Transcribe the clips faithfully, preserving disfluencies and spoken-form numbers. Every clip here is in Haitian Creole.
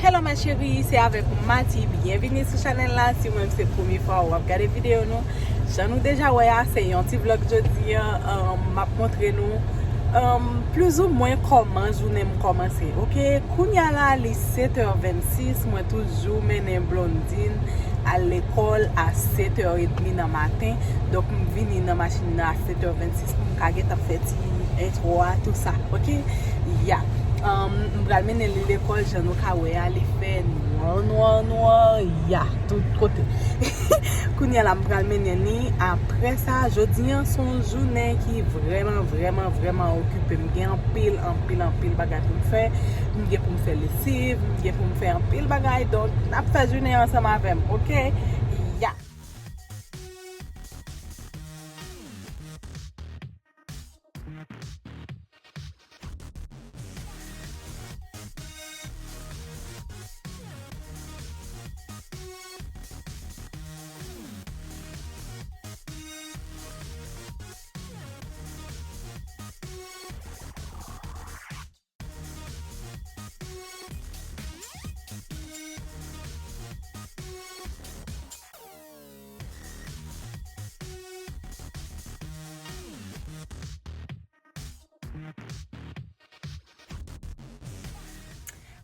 Hello mes chéries, se avèk ou Mati. Byenvini sou chanèl la. Si ou menm se premye fwa w ap gade videyo nou, jan nou deja wè a, se yon ti vlog jodi a. Um, m ap montre nou um, plizoumwen kòman jounen m kòmanse. Oke, kounye a la, li sèt è vennsis, mwen toujou mennen Blondine al lekòl a sèt è edmi nan maten. Donk, m vini nan machin nan a sèt è vennsis pou m ka gentan fè ti entwo a, tou sa. Oke? Ya. Um, m pral mennen li lekòl, jan nou ka wè a, li fè nwa, nwa, nwa, ya, tout kote. Kounye a la, m pral mennen li. Apre sa, jodi a, se yon jounen ki vrèman, vrèman, vrèman okipe. M gen anpil, anpil, anpil bagay pou m fè. M gen pou m fè lesiv, m gen pou m fè anpil bagay. Donk, n ap fè jounen ansanm avè m, oke? Ya!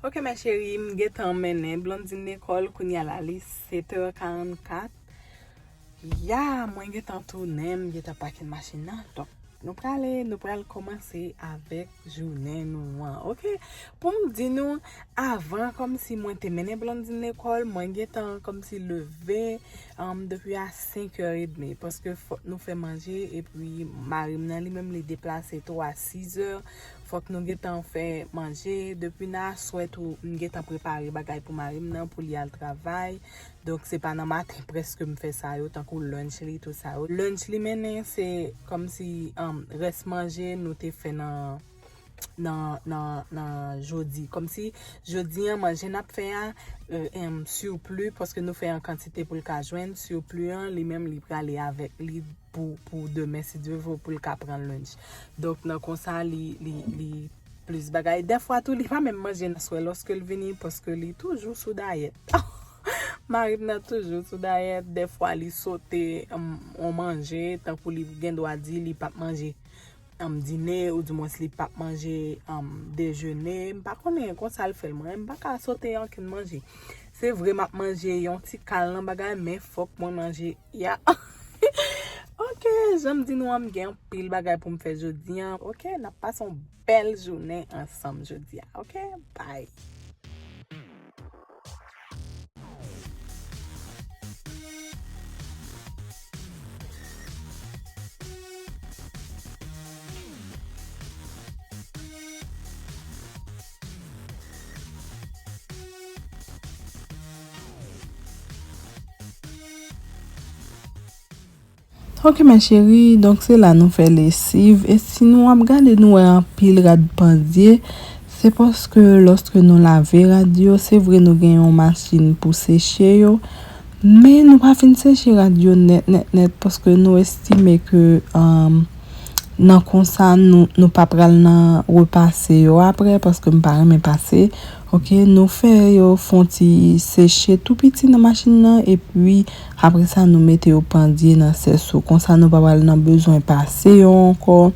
Ok, mes chéries, m gentan mennen Blondine lekòl, kounye a la li sèt è karannkat. Ya, mwen gentan tounen, m gentan pake machin nan. Donk, nou prale, nou pral kòmanse avèk jounen nou an, oke? Pou m di nou, avan, kòmsi mwen te mennen Blondine lekòl, mwen gentan kòmsi leve, um, depi a senk è edmi, paske fòk nou fè manje, epi mari m nan li menm li deplase tou a sis è, fòk nou gentan fè manje, depi nan aswè tou, m gentan prepare bagay pou mari m nan, pou li al travay. Donk, se pa nan maten prèske m fè sa yo, tankou lunch li, tou sa yo. Lunch li mennen, se kòmsi, um, rès manje nou te fè nan, nan, nan, nan jodi. Kòmsi, jodi an, manje n ap fè a, euh, em, sipli, paske nou fè an kantite pou l ka jwenn, sipli an, li menm, li prale avèk li pou, pou demen, si Dye vle, pou l ka pran lunch. Donk, nan konsa, li, li, li plis bagay. Dèfwa tou, li pa menm manje nan aswè lòske l vini, paske li toujou sou dayèt. Mari m nan toujou sou dayèt. Dèfwa, li sote, um, on manje, tankou li gen dwa di li p ap manje, um, dine, oudimwens li p ap manje, um, dejene. M pa konnen konsa l fè l. Mwen, m pa ka sote ankenn manje. Se vre, m ap manje yon ti kal nan bagay, men fòk mwen manje. Ya. Ok, jan m di nou an, m gen anpil bagay pou m fè jodi an. Ok, n ap pase yon bèl jounen ansanm jodi a. Ok, bye. Ok, mes chéries, donk se la nou fè lesiv. E si nou ap gade, nou wè anpil rad pandye. Se paske lòske nou lave rad yo, se vre nou gen yon machin pou seche yo, men nou pa fin seche rad yo nèt, nèt, nèt, paske nou estime ke, um, nan konsa, nou, nou pa pral nan repase yo apre, paske m pa renmen pase. Ok, nou fè yo fè yon ti seche tou piti nan machin nan, epi apre sa, nou mete yo pandye nan sèso. Konsa, nou pa pral nan bezwen pase yo ankò.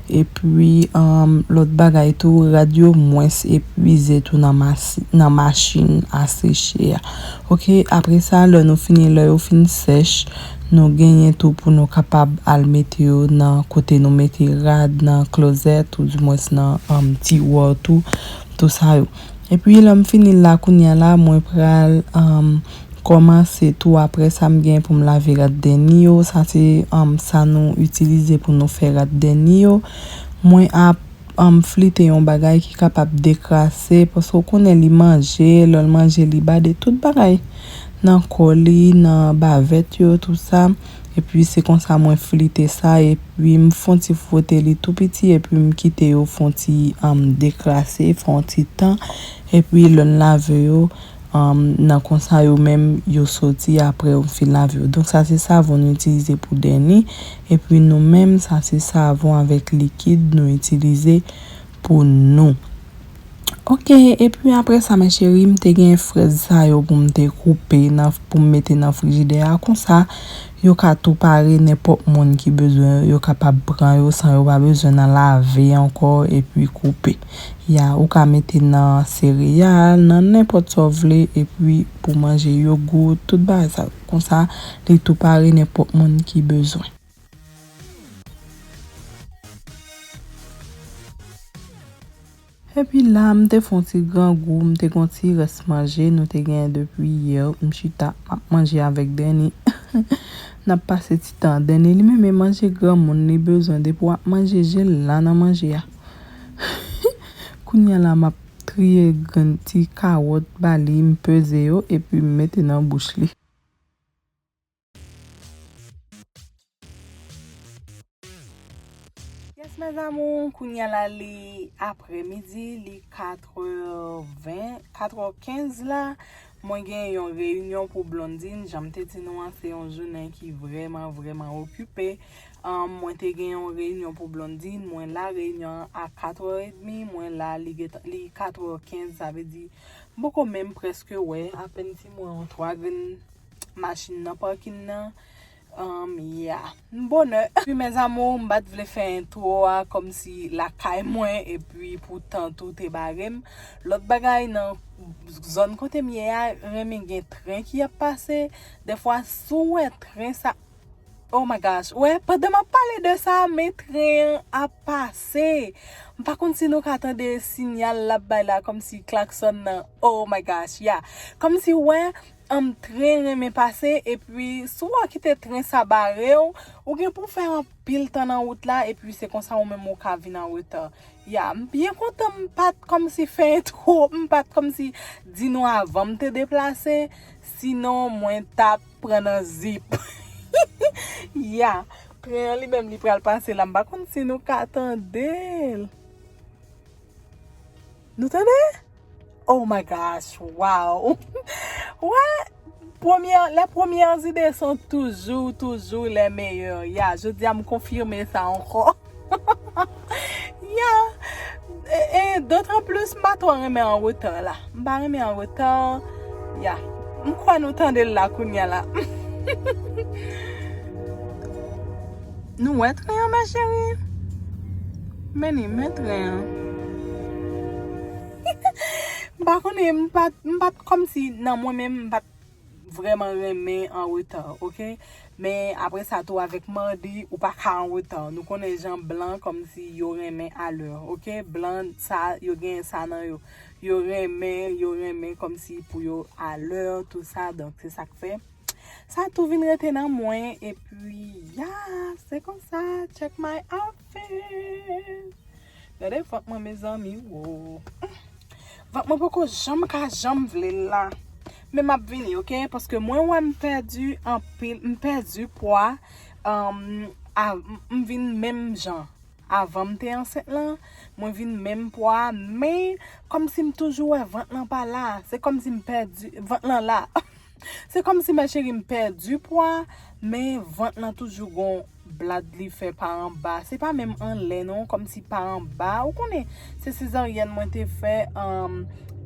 Epi, um, lòt bagay tou, rad yo mwens epuize tou nan mas-, nan machin a seche a. Ok, apre sa, lè nou fini, lè yo fin sèch, nou genyen tou pou nou kapab al mete yo nan kote nou mete rad, nan klozèt, oudimwens nan, um, tiwa tou, tou sa yo. Epi, lè m fini la, kounye a la, mwen pral, um, kòmanse tou. Apre sa, m gen pou m lave rad dènye yo. Sa se, um, sa nou itilize pou nou fè rad dènye yo. Mwen ap, um, flite yon bagay ki kapab dekrase, paske w konnen li manje, lè l manje, li bade tout bagay nan kò li, nan bavèt yo, tou sa. Epi, se konsa mwen flite sa, epi m fè yon ti fwote li tou piti, epi m kite yo fè yon ti, um, dekrase, fè yon ti tan. Epi, lè n lave yo, um, nan konsa yo menm, yo soti apre yo fin lave yo. Donk, sa se savon nou itilize pou dènye. Epi, nou menm, sa se savon avèk likid nou itilize pou nou. Ok, epi apre sa, mes chéries, m te gen frèz sa yo pou m te koupe nan, pou m mete nan frijidè a. Konsa, yo ka tou pare, nenpòt moun ki bezwen yo, yo kapab pran yo san yo pa bezwen nan lave ankò epi koupe. Ya, ou ka mete nan sereyal, nan nenpòt sa w vle, epi pou manje, yogout, tout bagay sa yo. Konsa, li tou pare, nenpòt moun ki bezwen. Epi la, m te fè yon ti grangou, m te gen yon ti rès manje, nou te genyen depi yè, m chita, m ap manje avèk Danny. N ap pase ti tan. Danny, li menm, e manje granmoun, li bezwen, depi w ap manje, je l la nan manje a. Kounye a la, m ap triye grenn ti kawòt ba li, m peze yo, epi m mete nan bouch li. Yes, mes amours, kounye a la li aprèmidi, li katrè ven, katrè kenz la. Mwen gen yon reyinyon pou Blondine, jan m te di nou an, se yon jounen ki vrèman, vrèman okipe. Um, mwen te gen yon reyinyon pou Blondine, mwen la reyinyon an a katrè edmi, mwen la li gentan, li katrè kenz, sa vle di m poko menm prèske wè, apèn si mwen yon twa grenn machin nan pakin nan. Um, yeah. M bonè. Epi, mes amours, m pa t vle fè entwo a kòmsi lakay mwen, epi poutan tou te bare m. Lòt bagay, nan zòn kote m ye a, renmen gen tren ki ap pase. Dèfwa, si w wè tren sa, oh my gosh. Wè, pandan m ap pale de sa, men tren an ap pase. M pa konn si nou ka tande siyal l ap bay la, kòmsi klaksòn nan. Oh my gosh, yeah. Kòmsi, wè, um, tren renmen pase, epi si w kite tren sa bare w, ou gen pou fè anpil tan nan wout la, epi se konsa ou menm ou ka vin an reta. Ya, m byen kontan m pa t kòmsi fè entwo, m pa t kòmsi di nou avan m te deplase, sinon mwen t ap pran nan zip. Ya, tren an li menm li pral pase la, m pa konn si nou ka tande l. Nou tande? Oh my gosh, wow. Wè, premyè, les premières idées sont toujours, toujours les meilleures. Ya, jodi a m konfime sa ankò. Ya. E, e, d'autant plus, m pa twò renmen an reta la. M pa renmen an reta. Ya. M kwè nou tande l la kounye a la. Nou wè tren an, mes chéries? Men li, men tren an. M pa konnen, m pa t, m pa t kòmsi nan mwen menm, m pa t vrèman renmen an reta, ok? Men apre sa tou, avèk mandi, ou pa ka an reta. Nou konnen jan blan kòmsi yo renmen alè, ok? Blan sa, yo gen sa nan yo. Yo renmen, yo renmen kòmsi pou yo alè, tou sa. Donk, se sa k fè sa tou vin rete nan mwen, epi, ya, se konsa, check my outfit. Gade vant mwen, mezanmi, wo. Vant mwen poko janm ka janm vle l la. Men m ap vini, ok? Paske mwen wè m pèdi anpil, m pèdi pwa, um, a, m, m vin menm jan. Avan m te ansent lan, mwen vin menm pwa, men kòmsi m toujou wè vant lan pa la. Se kòmsi m pèdi, vant lan la. Se kòmsi, mes chéries, m pèdi pwa, men vant lan toujou gon blad li fè pa anba. Se pa menm anlè non, kòmsi pa anba. Ou konnen, se sezaryèn mwen te fè, um,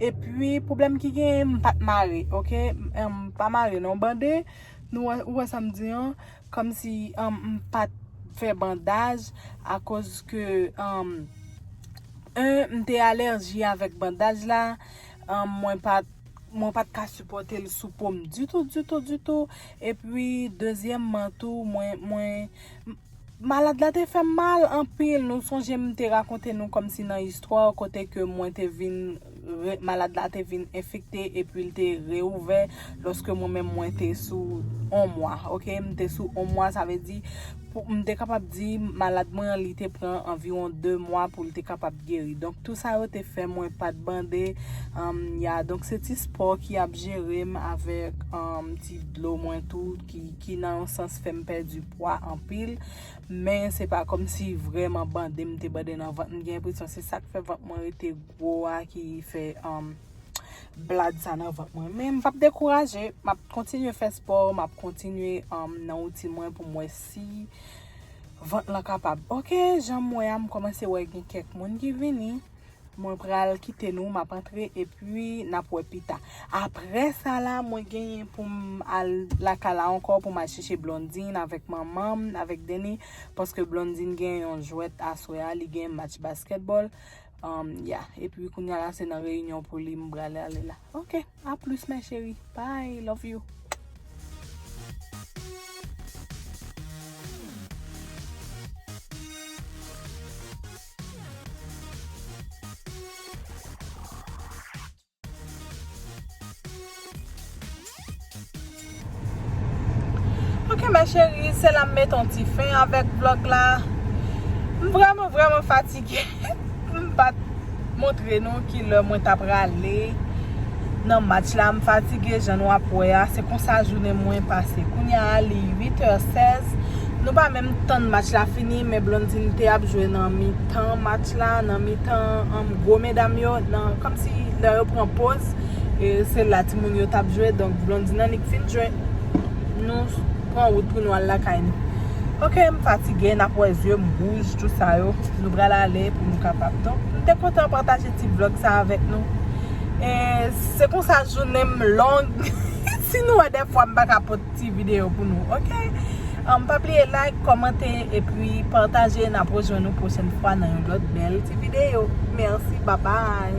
epi pwoblèm ki genyen, m pa t mare, ok? M pa mare non, bande. Nou wè, ou wè sa m di an? Kòmsi, um, m pa t fè bandaj akoz ke, um, en, m te alèji avèk bandaj la, um, mwen pa t, mwen pa t ka sipòte l sou po m ditou, ditou, ditou. Epi, dezyèmman tou, mwen, mwen, m, malad la te fè m mal anpil. Nou sonje m te rakonte nou kòmsi nan istwa kote ke mwen te vin re-, malad la te vin enfekte epi l te reouvè lòske mwen menm mwen te sou on mwa, ok? M te sou on mwa, sa vle di, pou, m te kapab di malad mwen an, li te pran anviwon de mwa pou l te kapab geri. Donk, tou sa yo te fè mwen pa t bande, um, ya. Donk, se ti spò ki ap jere m avèk, um, ti dlo mwen tou, ki, ki nan yon sans fè m pèdi pwa anpil. Men se pa kòmsi vrèman bande m te bande nan vant. M gen enpresyon se sa k fè vant mwen rete gwo a ki fè, um, blad sa nan vant mwen. Men m p ap dekouraje, m ap kontinye fè spò, m ap kontinye, um, nan woutin mwen pou m wè si vant lan kapab. Ok, jan m wè a, m kòmanse wè gen kèk moun ki vini. Mwen pral kite nou, m ap antre epi n ap wè pita. Apre sa la, mwen genyen pou m al lakay la ankò pou m al chèche Blondine avèk manman m, avèk Denny, paske Blondine gen yon jwèt aswè a, li gen match basketball. Um, yeah. Epi kounye a la, se nan reyinyon pou li m pral ale la. Ok, a plus, ma chérie. Bye, love you. Ok, ma chérie, se la m mete yon ti fen avèk vlòg la. M vrèman, vrèman fatige. M pa t montre nou kilè mwen ta prale nan match la. M fatige, jan nou ap wè a. Se konsa jounen mwen pase. Kounye a, li uit è sèz. Nou pa menm tann match la fini, men Blondine te ap jwe nan mitan match la, nan mitan, um, gwo medam yo, nan, kòmsi lè yo pran poz, e se la timoun yo t ap jwe. Donk, Blondine annik fin jwe. Nou pran wout pou nou al lakay nou. Ok, m fatige, n ap wè zye m wouj, tou sa yo. Nou pral ale pou nou kapab. Donk, m te kontan pataje ti vlòg sa avèk nou. E se konsa jounen m long. Si nou wè dèfwa m pa ka pote ti videyo pou nou, ok? Um, pa bliye like, kòmante, epi pataje. N ap rejwenn nou pwochèn fwa nan yon lòt bèl ti videyo. Mèsi, babay.